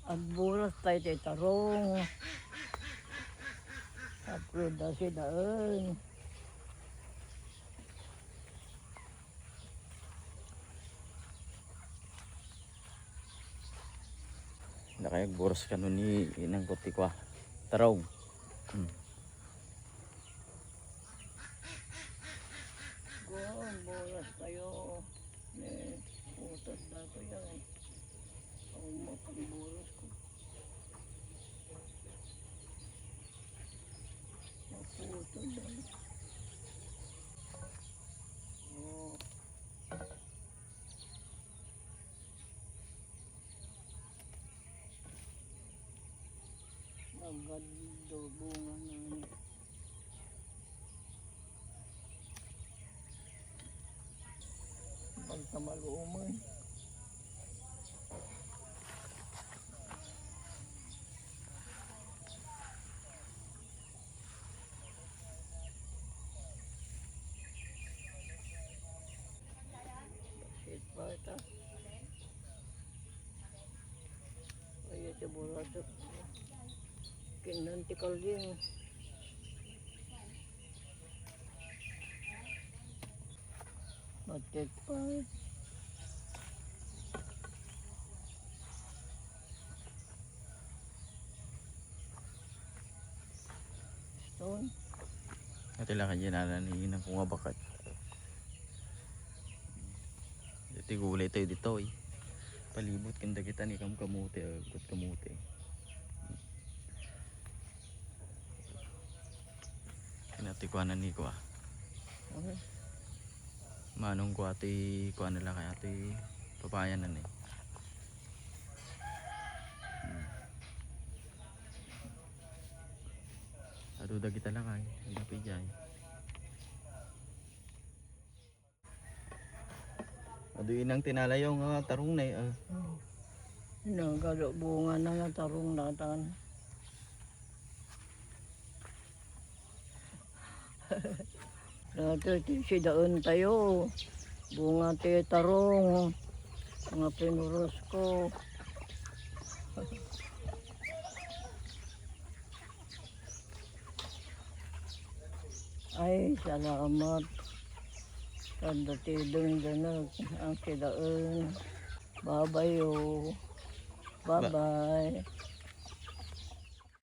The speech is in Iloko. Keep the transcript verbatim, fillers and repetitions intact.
Agburas tayo ti tarong. Tapno da sidaen. Dakay agburas kano ni inangko ti kua. Tarong. Hmm. Go, buras kayo. Ne, utot na ko yan. Ang makagburas ko. Maputo na. Oh. Maganda bunga na. Pagkamaluman. Bakit ba ito? Ay, ito, burato. Kinan ti kalding. Matit pa. Stone. Ati lang kanya na ni inang kung abakat. Iti gulay tayo dito eh. Palibot kanda kita ni kamkamote, agkat kamote. Kinatikuanan ni kua. Okay. Manong kua ti kuan nila kaya ti papayanan eh. Hmm. Adu dagita lakay, ang dapit jay. Adu inang tinalayaw nga tarong na eh. Nagado bunga na nga tarong natan. Dati ti sidaen tayo. Bunga ti tarong. Nga pinuros ko. Ay, salamat. Kada ti denggeneg ang sidaen. Babayo. Ba- Bye-bye.